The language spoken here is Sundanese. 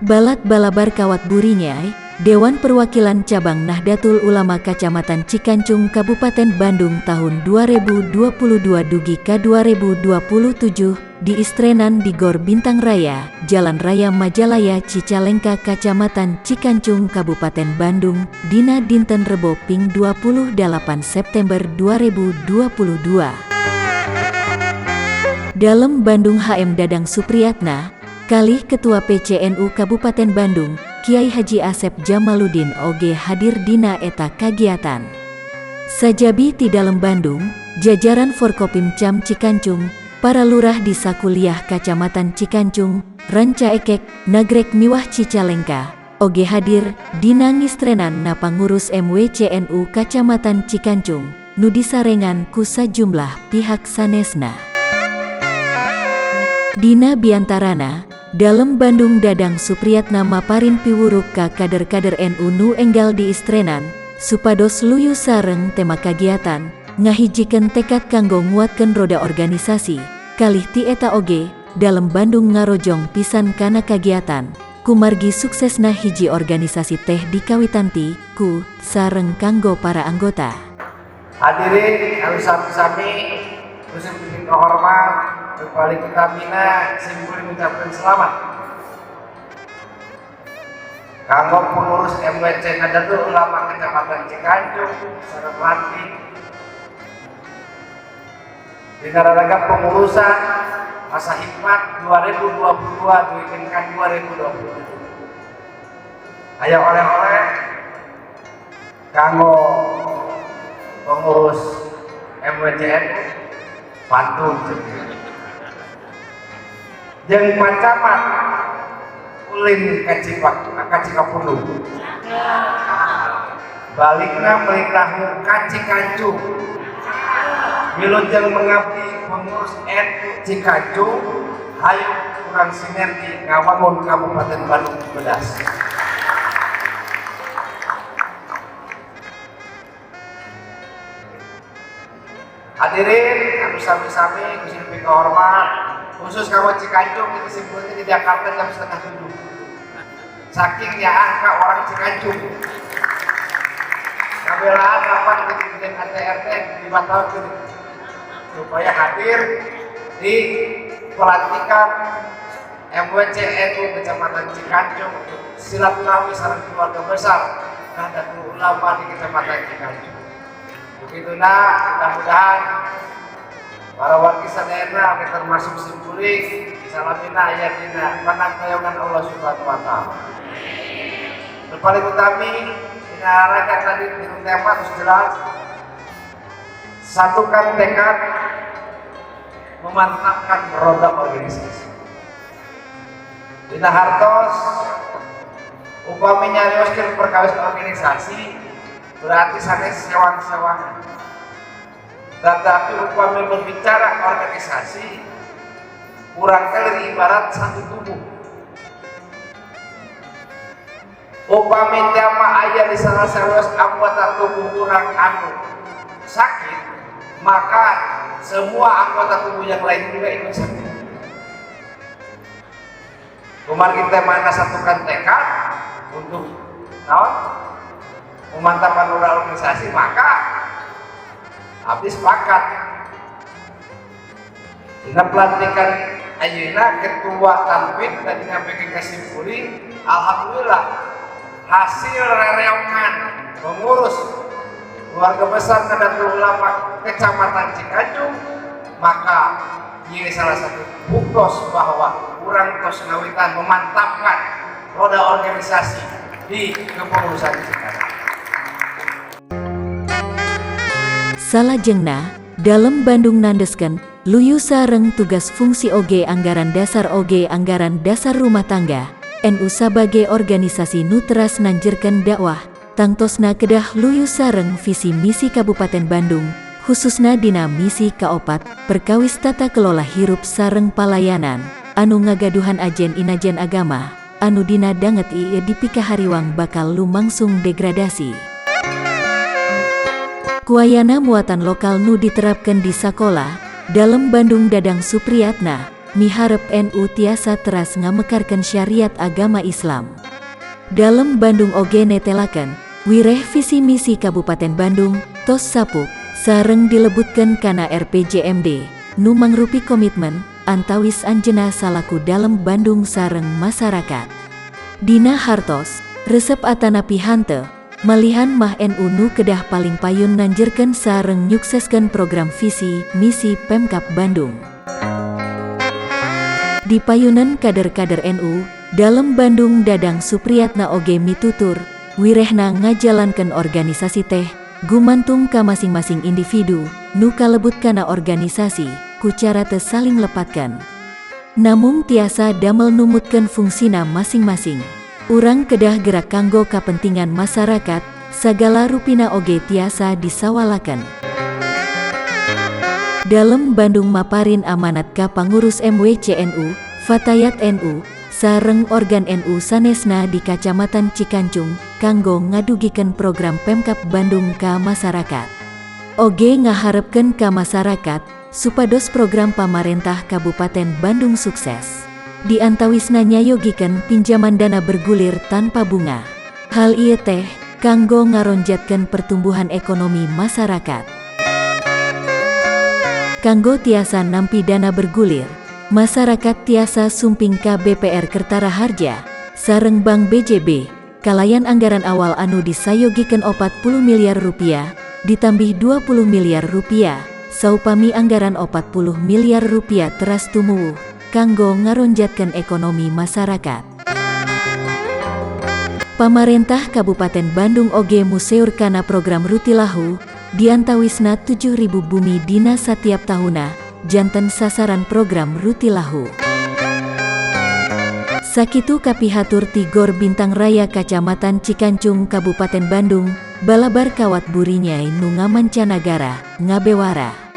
Balat balabar kawat burinyai, Dewan Perwakilan Cabang Nahdlatul Ulama Kacamatan Cikancung Kabupaten Bandung tahun 2022 dugi ka 2027 diistrenan di Gor Bintang Raya, Jalan Raya Majalaya Cicalengka Kacamatan Cikancung Kabupaten Bandung, dina dinten Rebo ping 28 September 2022. Dalem Bandung HM Dadang Supriyatna, kalih Ketua PCNU Kabupaten Bandung, Kiai Haji Asep Jamaluddin oge hadir dina eta kagiatan. Sajabi ti Dalem Bandung, jajaran Forkopimcam Cikancung, para lurah di sakuliah Kacamatan Cikancung, Rancaekek, Nagreg miwah Cicalengka, oge hadir dina ngistrenan na pangurus MWCNU Kacamatan Cikancung, nu disarengan ku sajumlah pihak sanesna. Dina biantarana, Dalem Bandung Dadang Supriyatna maparin piwuruk ka kader-kader NU nu enggal diistrenan, supados luyu sareng tema kagiatan, ngahijikeun tekad kanggo nguatkeun roda organisasi, kalih ti eta oge, Dalem Bandung ngarojong pisan kana kagiatan, kumargi suksesna hiji organisasi teh dikawitan ti, ku, sareng kanggo para anggota. Hadirin anu sami-sami khusus hormat paling utamina simkuring mengucapkan selamat kanggo pengurus MWC Nahdlatul Ulama Kecamatan Cikancung sareng lantik dina raraga pengurusan masa hikmat 2022 dugikeun 2027. Aya oleh-oleh kanggo pengurus MWCNU, pantun jeung Pak Camat ulin ka Cipak ka Cikapundung, balikna meuli tahu ka Cikancung. Wilujeng mengabdi pengurus NU Cikancung, hayu kurang sinergi ngawangun Kabupaten Bandung Bedas. Hadirin anu sami-sami ku sim hormat, khusus kamu Cikancung itu simpulnya di Jakarta jam 6.30, saking ya ka orang Cikancung kabelaan rapat di ATRT dibatalkan supaya hadir di pelantikan MWC NU Kecamatan Cikancung untuk silaturahmi sareng keluarga besar Nahdlatul Ulama di Kecamatan Cikancung. Begitu nah, mudah-mudahan para wargi sadayana termasuk simkuring salamina aya dina panangkayangan Allah Subhanahu wa taala. Dan paling utami dina raga tadi di tema terus jelas, satukan tekad memantapkan roda organisasi. Dina hartos upami nyarioskeun perkawis organisasi berarti sanes sewang-sewangan. Tetapi upami berbicara organisasi kurang kali ibarat satu tubuh. Upami tema aya di salah satu anggota tubuh kurang anu sakit, maka semua anggota tubuh yang lain juga ikut sakit. Kumargi temana satukan tekad untuk naon memantapkan roda organisasi, maka abdi sepakat dina pelantikan ayeuna ketua Tanfidz tadi nyampaikan kesimpulan, alhamdulillah hasil rereongan pengurus keluarga besar Nahdlatul Ulama Kecamatan Cikancung, maka ini salah satu buktos bahwa urang tos ngawitan memantapkan roda organisasi di kepengurusan Cikancung. Salajengna, Dalem Bandung nandeskeun, luyu sareng tugas fungsi oge anggaran dasar oge anggaran dasar rumah tangga, NU sabage organisasi nu teras nanjerkeun dakwah, tangtosna kedah luyu sareng visi misi Kabupaten Bandung, khususna dina misi kaopat, perkawis tata kelola hirup sareng palayanan, anu ngagaduhan ajen inajen agama, anu dina danget ieu dipikahariwang bakal lumangsung degradasi. Kuayana muatan lokal nu diterapkan di sakola, Dalem Bandung Dadang Supriyatna, miharep NU tiasa teras ngamekarkeun syariat agama Islam. Dalem Bandung oge netelakeun, wireh visi misi Kabupaten Bandung, tos sapuk, sareng dilebutkeun kana RPJMD, nu mangrupi komitmen, antawis anjeunna salaku Dalem Bandung sareng masyarakat. Dina hartos, resep atanapi hanteu, malihan mah NU nu kedah paling payun nanjerkeun sareng nyukseskeun program visi misi Pemkab Bandung. Di payunan kader-kader NU, Dalem Bandung Dadang Supriyatna oge mitutur, wirehna ngajalankeun organisasi teh, gumantung ka masing-masing individu, nu kalebut kana organisasi, ku cara teu saling lepatkeun. Namung tiasa damel numutkeun fungsina masing-masing. Urang kedah gerak kanggo kapentingan masyarakat, sagala rupina oge tiasa disawalakeun. Dalem Bandung maparin amanat ka pangurus MWCNU, Fatayat NU, sareng organ NU sanesna di Kacamatan Cikancung, kanggo ngadugikeun program Pemkab Bandung ka masyarakat. Oge ngaharepkeun ka masyarakat, supados program pamarentah Kabupaten Bandung sukses. Di antawisna nyayogikeun pinjaman dana bergulir tanpa bunga. Hal ieu teh, kanggo ngaronjatkeun pertumbuhan ekonomi masyarakat. Kanggo tiasa nampi dana bergulir, masyarakat tiasa sumping ka BPR Kerta Raharja, sareng Bank BJB, kalayan anggaran awal anu disayogikeun 40 miliar rupiah, ditambih 20 miliar rupiah, saupami anggaran 40 miliar rupiah teras tumuwuh, kanggo ngaronjatkeun ekonomi masyarakat. Pamarentah Kabupaten Bandung oge museur kana program Rutilahu, diantawisna 7.000 bumi dina satiap tahuna, janten sasaran program Rutilahu. Sakitu kapihatur ti Gor Bintang Raya Kacamatan Cikancung, Kabupaten Bandung, balabar kawat burinyai nu ngamancanagara, ngabewara.